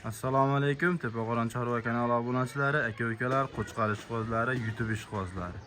Assalomu alaykum Tepaqo'ron chorva kanali obunachilari, aka-ukalar, Qo'chqor ishqibozlari, YouTube ishqibozlari.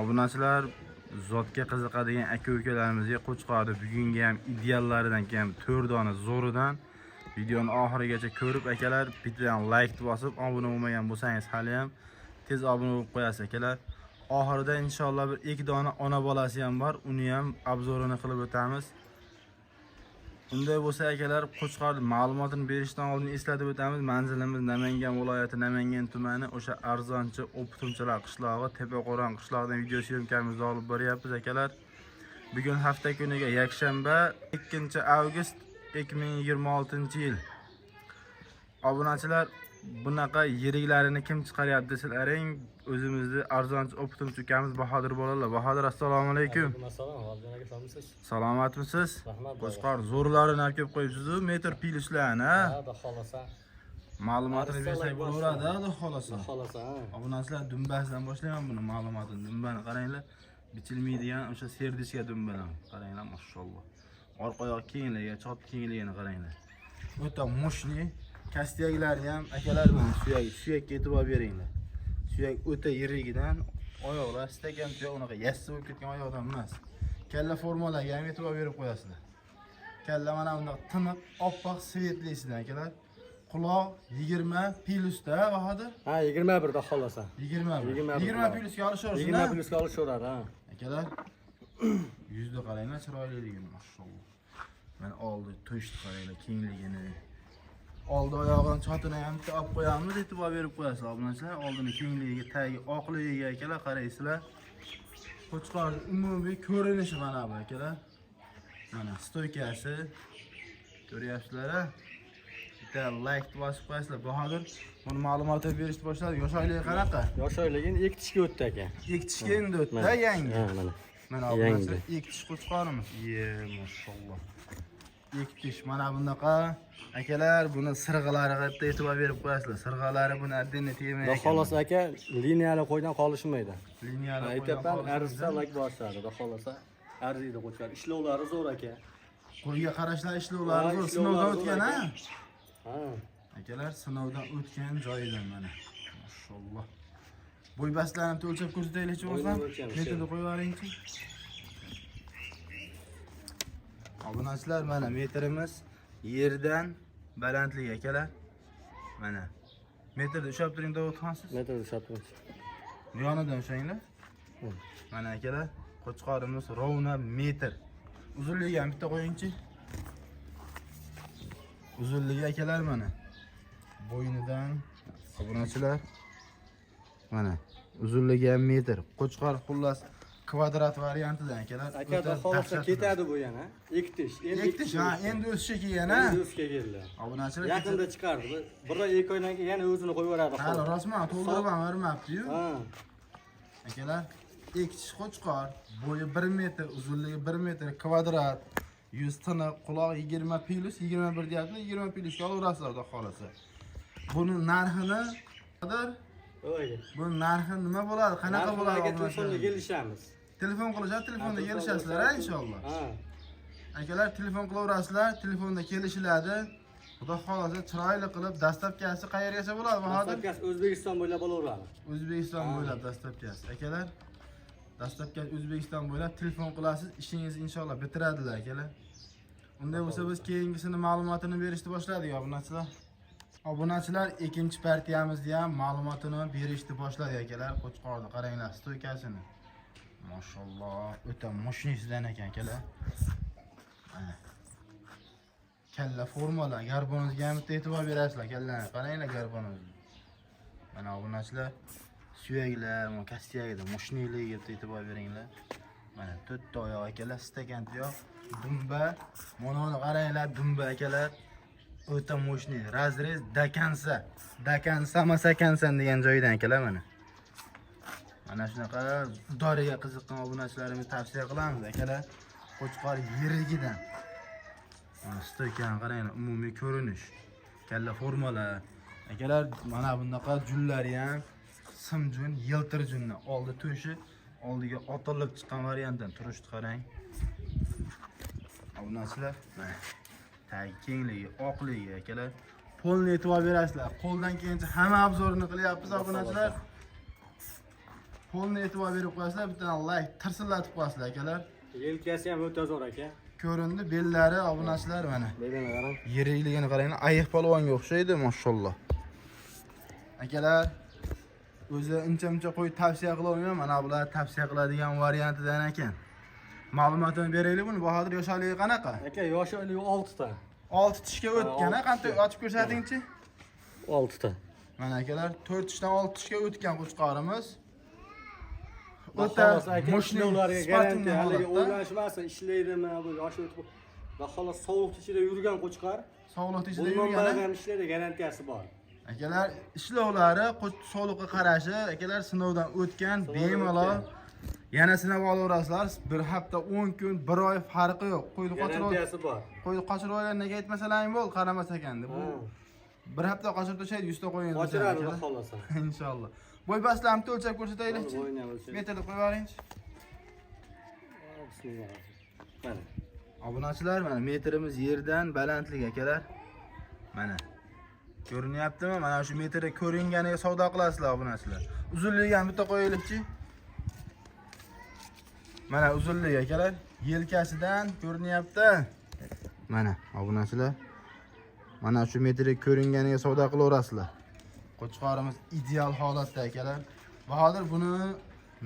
Obunachilar, zotga qiziqadigan aka-ukalarimizga Qo'chqorni bugungi ham ideallaridan kelgan 4 dona zo'ridan videoni oxirigacha ko'rib akalar, bittadan like bosib, obuna bo'lmagan bo'lsangiz hali ham tez obuna bo'lib qo'yasiz akalar. Oxirida inshaalloh bir ikki dona ona bolasi ham bor, uni ham обзор ini qilib o'tamiz. Unday bo'lsa akalar, Qo'chqor ma'lumotini berishdan oldin eslatib o'tamiz. Manzilimiz Namangan viloyati, Namangan tumani, o'sha arzonchi O'ptumchalar qishlog'i, Tepaqo'ron qishlog'idan video съёмка mizni olib boryapmiz akalar. Bugun hafta kuniga yakshanba, 2 avgust 2026-yil. Obunachilar, bunaqa yiriklarini kim chiqaryapti desalaring, o'zimizni arzonchi оптом chi ukamiz Bahodir bolalar. Bahodir, assalomu alaykum. Alaykum assalom, G'olibjon aka, sog'misiz? Salomatmisiz? Rahmat. Qo'chqor zo'rlarini olib kelib qo'yibsiz-u, metr plyuslarni, ha? Ha, xudo xohlasa. Ma'lumotini bersak Arsalar bo'laveradi, xudo xohlasa. Xudo xohlasa, ha. Obunachilar, dumbasidan boshlayman buni ma'lumotini. Dumbani qaranglar, bichilmaydigan o'sha сердечка dumbadan. Qaranglar, mashalloh. Orqa oyoq kengligi, chop kengligini qaranglar. O'ta мощный, костяк lari ham akalar, mana suyak, suyakka e'tibor beringlar. Suyak o'ta yirigidan, oyoqlar stakan tuyoq, unaqa yassi bo'lib ketgan oyoqdan emas. Kalla formalariga ham e'tibor berib qo'yasizlar. Kalla mana bundoq tiniq, oppoq, светлый sidan akalar. Quloq 20 plyusda, Bahodir. Ha, 21, xudo xohlasa. 21. 21. 20 plyusga olishaversin. 20 plyusga olishaveradi, ha. Akalar, yuzni qaranglar chiroyliligini, mashalloh. Mana oldi to'shni qaranglar kengligini. Oldi oyog'ini chotini ham bitta olib qo'yamiz, e'tibor berib qo'yasizlar obunachilar. Oldini kengligiga, tagi oqligiga akalar qaraysizlar. Qo'chqorning umumiy ko'rinishi mana bu akalar. Mana стойка si ko'ryapsizlar, a? Bitta like bosib qo'yasizlar. Bahodir, buni ma'lumotini berishni boshladi. Yosh oyligi qanaqa? Yosh oyligini ikki tishga o'tdi aka. Ikki tishga endi o'tdi, Mana. yangi. Ha, mana. Mana Yangi. obunachilar, ikki tish qo'chqorimiz. Ye, mashalloh. Ikki tish mana bunaqa. Akalar, buni sirg'alariga bitta e'tibor berib qo'yasizlar. Sirg'alari buni отдельно tegmaydi. Xudo xohlasa aka, liniyali qo'ydan qolishmaydi. Liniyali qo'ydan Aytyapman, qolishmaydi. Arzisa lak bosadi, xudo xohlasa. Arziydi qo'chqor. Ishlovlari zo'r aka. Qo'yga qarashlar, ishlovlari Ha, zo'r, ishlovlari sinovdan zo'r o'tgan, ha? aka. Ha. Akalar, sinovdan o'tgan joyidan mana. Mashalloh. Bo'y bastlarini bitta o'lchab ko'rsataylikchi bo'lsam. Bo'yni o'lchamiz. Metrni qo'yib yuboringchi. Obunachilar, mana metrimiz yerdan balandligi akalar. Mana. Metrni ushlab turing, Dovudxon, siz. Metr ushlab turing. Yonidan ushlanglar. Mana akalar, qo'chqorimiz ровно metr. Uzunligi ham bitta qo'yingchi. Uzunligi akalar mana. Bo'ynidan obunachilar. Mana uzunligi ham metr. Qo'chqor xullas kvadrat variantidan akalar. Aka, O'ta xudo xohlasa dahshat. Ketadi bu yana. Ikki tish. Endi Ikki tish, ha, endi o'sishga kelgan, ha. Endi o'sishga keldi. Obunachilar. Yaqinda chiqardi. Bir oy, 2 oydan keyin yana o'zini qo'yib yuboradi. Hali rostmi to'ldirib ham o'rmabdi-yu. Ha. Akalar, ikki tish qo'chqor, bo'yi 1 metr, uzunligi 1 metr, kvadrat, yuz tiniq, quloq 20 plyus, 21 deyapti, 20 plyusga olaverasizlar xudo xohlasa. Buni narxini qadar Voy. Buni narxi nima bo'ladi? Qanaqa bo'ladi? Aka, obunachilar? telefonda kelishamiz. Telefon qilishadi, telefonda Ha, telefon kelishasizlar, ha, qilishadi. Inshaalloh. Ha. Akalar, telefon qilaverasizlar, telefonda kelishiladi. Xudo xohlasa chiroyli qilib, доставка si qayergacha bo'ladi, Bahodir? Доставка si O'zbekiston bo'ylab bo'laveradi. O'zbekiston bo'ylab доставка si. Akalar, доставка O'zbekiston bo'ylab, telefon qilasiz, ishingizni inshaalloh bitiradilar akalar. Unday bo'lsa biz keyingisini ma'lumotini berishni boshladik obunachilar. Obunachilar, ikkinchi partiyamizni ham ma'lumotini berishni boshladik akalar. Qo'chqorni qaranglar, стойка sini. Mashalloh, o'ta мощный sidan ekan akalar. Mana. Kalla formalar, горбун izga ham bitta e'tibor berasizlar, kallani qaranglar, горбун izni. Mana obunachilar, suyaklar, mana костяк ida мощный ligiga bitta e'tibor beringlar. Mana to'rtta oyoq akalar, stakan tuyoq, dumba, mana uni qaranglar, dumba akalar. O'ta мощный, разрез до конца. До конца masakansan degan joyidan akalar mana. Mana shunaqa doriga qiziqqan obunachilarimizga tavsiya qilamiz akalar. Qo'chqor yirigidan. Mana стойка ni qaranglar, umumiy ko'rinish. Kalla formalar. Akalar, mana bunaqa junlari ham simjun, yiltir jundan. Oldi to'shi oldiga otilib chiqqan variantdan turishni qarang. Obunachilar, mana tagi kengligi, oqligi akalar. Polni e'tibor berasizlar. Qo'ldan kelgancha hamma обзор ini qilyapmiz, obunachilar. Polni e'tibor berib qo'yasizlar, bitta like tirsillatib qo'yasizlar, akalar. Yelkasi ham o'ta zo'r aka. Ko'rindi bellari, obunachilar, mana. Belini qarang. Yirikligini qaranglar, ayiq polvonga o'xshaydi, mashalloh. Akalar, o'zi uncha-muncha qo'y tavsiya qila olmayman, mana bular tavsiya qiladigan variantidan ekan. Ma'lumotini beraylik buni. Bahodir, yosharligi qanaqa? Aka, yoshi 6 ta. 6 tishga o'tgan, ha? Olti Qancha tishga. ochib ko'rsatingchi? 6 ta. Mana akalar, 4 tishdan 6 tishga o'tgan qo'chqorimiz. O'ta O'ta aka, мощный, ishlovlarga спортивный garantiya, haligi holatda. o'ylanishmasin, ishlaydimi bu yoshi o'tib. Xudo xohlasa sovuq ichida yurgan qo'chqor. Sog'liq ichida Bundan yurgan. buyon ham ishlaydi, garantiyasi bor. Akalar, ishlovlari, sog'liqqa qarashi, akalar, sinovdan o'tgan, Sinovdan bemalol o'tgan. Yana sinab olaverasizlar. Bir hafta, 10 kun, bir oy farqi yo'q. Qo'yni qochirib, Garantiyasi bor. qo'yni qochirib olgan nega aytmasalaring bo'ldi, qaramas ekan deb. Bu bir hafta qochirib tashlaydi, 100 ta qo'yingiz. Qochiradi, xudo xohlasa. Inshaalloh. Bo'y pastlarni o'lchab ko'rsataylikchi. Bo'yni ham o'lchaylik. Metrda qo'yib yuboringchi. Bismillah. Mana. Obunachilar, mana metrimiz yerdan balandlik, akalar. Mana. Ko'rinyaptimi? Mana shu metrda ko'ringaniga savdo qilasizlar, obunachilar. Uzunligi ham bitta qo'yaylikchi. Mana uzunligi, akalar, yelkasidan ko'rinyapti. Mana obunachilar. Mana shu metrda ko'ringaniga savdo qilaverasizlar. Qo'chqorimiz ideal holatda, akalar. Bahodir, buni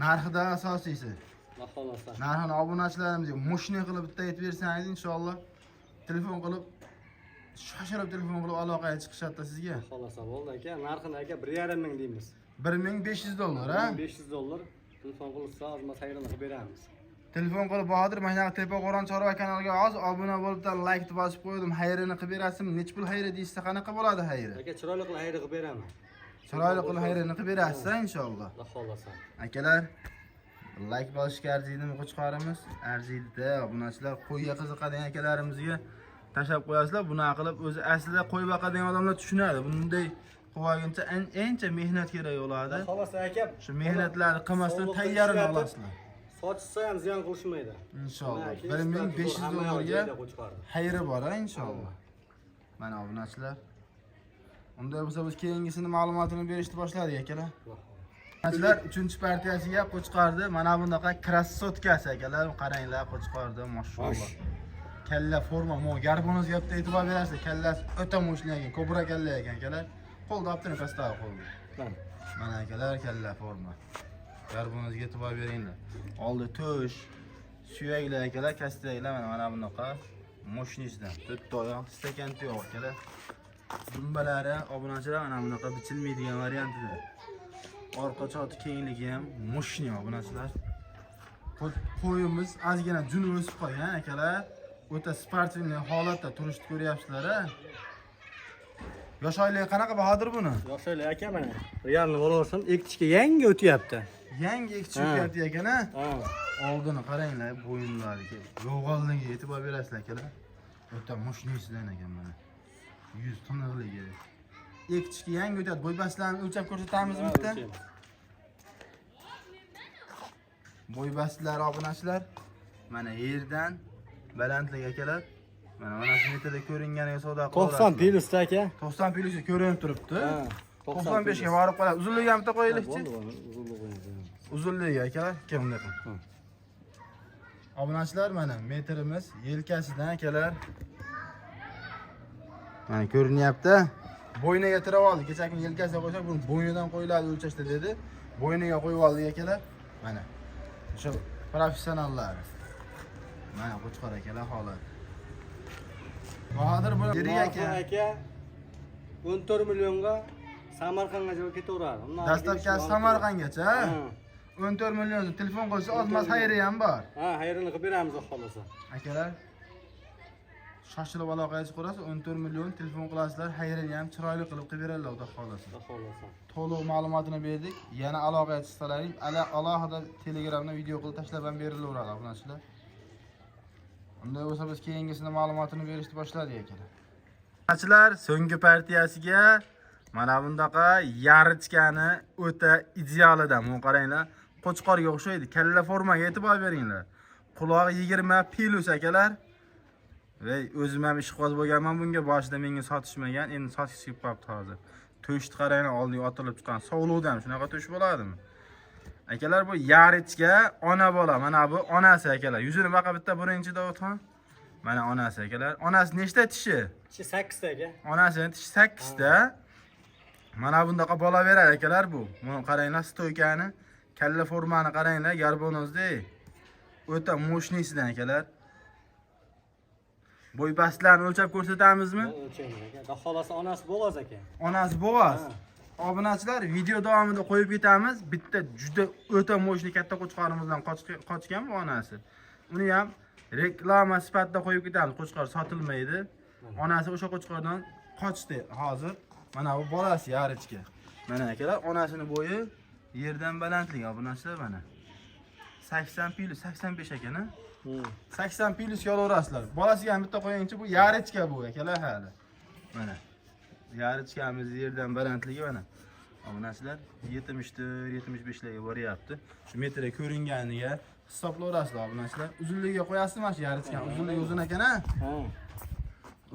narxida asosiysi. Xudo xohlasa. Narxini obunachilarimizga мощный qilib bitta aytib bersangiz, inshaalloh telefon qilib, shoshilib telefon qilib aloqaga chiqishadi sizga. Xudo xohlasa bo'ldi aka. Narxini aka 1,5 ming deymiz. 1500 dollar, ha? 500 dollar. Telefon qilsa ozma xayrini qilib beramiz. Telefon qilib, Bahodir, mana shunaqa Tepa Qo'ron chorva kanaliga hozir obuna bo'lib, bitta like bosib qo'ydim. Xayrini qilib berasizmi? Nech pul xayri deyishsa, qanaqa bo'ladi xayri? Aka, chiroyli qilib xayri qilib beraman. Chiroyli qilib xayrini qilib berasiz, inshaalloh. Xudo xohlasa. Akalar, like bosishga arziydimi qo'chqorimiz? Arziydi-da, obunachilar, qo'yga qiziqadigan akalarimizga tashlab qo'yasizlar. Bunaqa qilib o'zi aslida qo'y boqadigan odamlar tushunadi. Bunday qilib olguncha ancha mehnat kerak bo'ladi. Xudo xohlasa aka. Shu mehnatlarni qilmasdan Sog'liqni tayyorini ishlatib, olasizlar. Sotishsa ham ziyon qilishmaydi. Inshaalloh. Mana aka, 1500 hamma yoq dollarga joyida qo'chqorni. xayri bor, ha, inshaalloh. Mana obunachilar. Unday bo'lsa biz keyingisini ma'lumotini berishni boshladik, akalar. Obunachilar, 3-partiyasiga qo'chqorni mana bunaqa красотка si, akalar, qaranglar qo'chqorni, mashalloh. Kalla forma, mo garbonozga bitta e'tibor berasiz, kallasi o'ta мощный ekan, kobra kalla ekan, akalar. Qo'lda olib turing, pastdagi qo'lda. Mana. Mana akalar, kalla forma. Garbonozga e'tibor beringlar. Oldi to'sh, suyaklar, akalar, kastaklar, mana bunaqa мощный sidan. To'rtta oyoq, stakan tuyoq, akalar. Dumbalari, obunachilar, mana bunaqa bichilmaydigan variantida. Orqa choti kengligi ham мощный, obunachilar. Qo'yimiz ozgina juni o'sib qolgan, akalar. O'ta спортивный holatda turishni ko'ryapsizlar, a? Yosh oyligi qanaqa, Bahodir, buni? Yoshlar aka, mana. Realni bo'laversin, ekitishga yangi o'tyapti. Yangi ekitishib o'tyapti ekan, a? Ha. Oldini qaranglar, bo'yinlariga, yo'g'onligiga e'tibor berasizlar, akalar. O'ta мощный sidan ekan mana. Yuz tiniqligi. Ekitishga yangi o'tadi. Bo'y bastlarni o'lchab ko'rsatamiz bitta. Bo'y bastlari, obunachilar. Mana yerdan balandlik, akalar. Mana shu metrda ko'ringaniga savdo qilib 90 plyusda aka. 90 plyusi ko'rinib turibdi. Ha. 95 ga borib qoladi. Uzunligi ham bitta qo'yaylikchi. Bo'ldi, bo'ldi. Uzunligi qo'yamiz. Uzunligi, akalar, kim bunday qil. Obunachilar, mana metrimiz yelkasidan, akalar. Mana ko'rinyapti. Bo'yniga tirab oldi. Kecha kun yelkasiga qo'ysak, buni bo'ynidan qo'yiladi o'lchashda dedi. Bo'yniga qo'yib oldik, akalar. Mana. Shu professionallar. Mana qo'chqor, akalar, holat. Bahodir, bu yirik Narxi aka. Aka 14 millionga Samarqandgacha ketaveradi. Undan Доставка si Samarqandgacha. Ha. 14 million telefon qilsa, ozmas xayri ham bor. Ha, xayrini qilib beramiz, xudo xohlasa. Akalar, shoshilib aloqaga chiqarasiz, 14 million telefon qilasizlar, xayrini ham chiroyli qilib qilib beradilar, xudo xohlasa. Xudo xohlasa. To'liq ma'lumotini berdik. Yana aloqaga chiqsalaring, alohida Telegramda video qilib tashlab ham berilaveradi, obunachilar. Unday bo'lsa biz keyingisini ma'lumotini berishni boshladik, akalar. Obunachilar, so'nggi partiyasiga mana bundaqa yarichkani o'ta idealidan. Buni qaranglar, qo'chqorga o'xshaydi. Kalla formaga e'tibor beringlar. Qulog'i 20 plus, akalar. Ve o'zim ham ishqiboz bo'lganman bunga, boshida menga sotishmagan, endi sotgisi kelib qolibdi hozir. To'shni qaranglar, oldiga otilib chiqqan. Sovliqda ham shunaqa to'sh bo'ladimi? Akalar, bu yarichka ona bola, mana bu onasi akalar. Yuzini baqa bitta birinchi Davudxon. Mana onasi akalar. Onasi nechta tishi? Tishi 8 ta aka. Onasini tishi 8 ta. Mana bundaqa bola beradi akalar bu. Buni qaranglar, stoykani, kalla formani qaranglar, garbonozda. O'ta мощный sidan akalar. Bo'y pastlarni o'lchab ko'rsatamizmi? O'lchaymiz aka. Xudo xolasa onasi bo'g'oz aka. Onasi bo'g'oz. Ha. Obunachilar, video davomida qo'yib ketamiz. Bitta juda o'ta мощный katta qo'chqorimizdan qochgan bu onasi. Uni ham reklama sifatida qo'yib ketamiz. Qo'chqor sotilmaydi. Onasi o'sha qo'chqordan qochdi hozir. Mana bu bolasi yarichka. Mana akalar, onasini bo'yi yerdan balandlik obunachilar mana. 80 plyus 85 ekan, a? 80 plyus olaverasizlar. Bolasiga ham bitta qo'yingchi, bu yarichka bu akalar hali. Mana. Yarichkamiz yerdan balandligi mana. Obunachilar 74, 75 larga boryapti. Shu metrga ko'ringaniga hisoblayverasizlar obunachilar. Uzunligiga qo'yasizmi mana shu yarichkani? Uzunligi uzun ekan, a? Ha.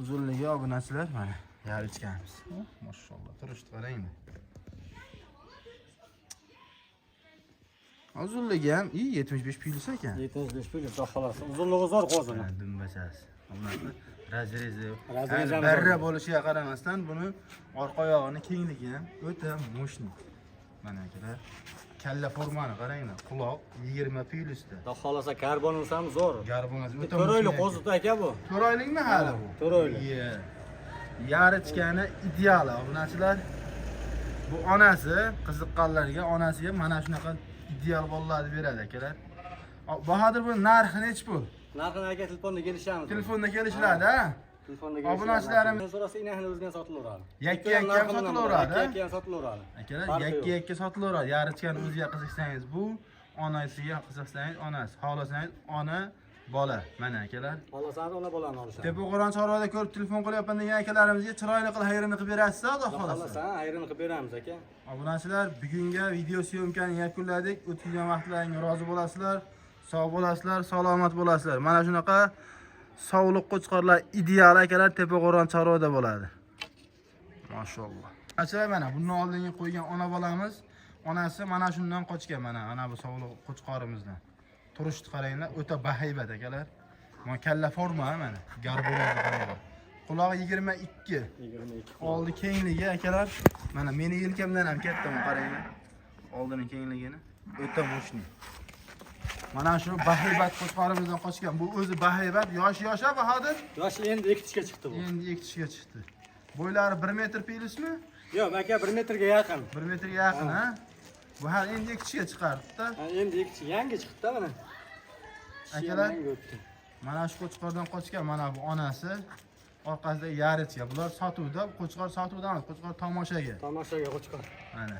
Uzunligi obunachilar mana yarichkamiz. Mashalloh, turishni qaranglar. Uzunligi ham 75 plyus ekan. 75 plyus xudo xolasa. Uzunligi zo'r qo'zini. Ha, dumbachasi. Obunachilar, razrezi. Razrezi ham Barra zo'r. bo'lishiga qaramasdan buni orqa oyog'ini kengligi ham o'ta мощный. Mana akalar, kalla formani qaranglar, quloq 20 plyusda. Xudo xolasa karbonus ham zo'r. Garbonasi o'ta 4 oylik мощный. qo'zi aka bu. 4 oylikmi hali bu? 4 oylik. Ye. Yarichkani ideali obunachilar. Bu onasi qiziqqanlarga onasiga mana shunaqa ideal bolalarni beradi akalar. Bahodir, bu narxi nechi pul? Narxini aka telefonda kelishamiz. Telefonda kelishiladi, ha? Telefonda kelishamiz. Obunachilarimiz- So'rasa inahini o'ziga sotilaveradi. Yakka yakka ham sotilaveradi, Yakka yakka ham sotilaveradi. Akalar, Farqi yakka yo'q. yakka sotilaveradi. Yarichkani o'ziga qiziqsangiz bu, onasiga qiziqsangiz onasi, xohlasangiz ona bola. Mana akalar. Xohlasangiz ona bolani olishadi. Tepa chorvada ko'rib telefon qilyapman degan akalarimizga chiroyli qilib xayrini qilib berasiz, Xudo Xudo xohlasa. xolasa ayrini qilib beramiz aka. Obunachilar, bugungi video syomkani yakunladik. O'tkazgan vaqtlaringga rozi bo'lasizlar, sog' bo'lasizlar, salomat bo'lasizlar. Mana shunaqa sovliq qo'chqorlar ideal akalar Tepaqo'rg'on chorvada bo'ladi. Mashalloh. Obunachilar, mana bundan oldingi qo'ygan ona bolamiz, onasi mana shundan qochgan, mana bu sovliq qo'chqorimizdan. Turishni qaranglar, o'ta bahaybat akalar. Mana kalla forma mana, garbolozni qaranglar. Qulog'i 22. 22. Oldi kengligi akalar. Mana meni yelkamdan ham katta, bu qaranglar. Oldini kengligini o'ta мощный. Mana shu bahaybat qo'chqorimizdan qochgan. Bu o'zi bahaybat, yoshi yosha Bahodir. Yoshi endi 2 tishga chiqdi bu. Endi 2 tishga chiqdi. Bo'ylari 1 metr plyusmi? Yo'q, aka 1 metrga yaqin. 1 metrga yaqin, ha? Bu hali endi 2 tishga chiqardi-da. Ha, endi 2 tish yangi chiqdi mana. Tishi ham Akalar. yangi o'tdi. Mana shu qo'chqordan qochgan mana bu onasi. Orqasida yarichka. Bular sotuvda, qo'chqor sotuvda emas, qo'chqor tomoshaga. Tomoshaga qo'chqor. Mana.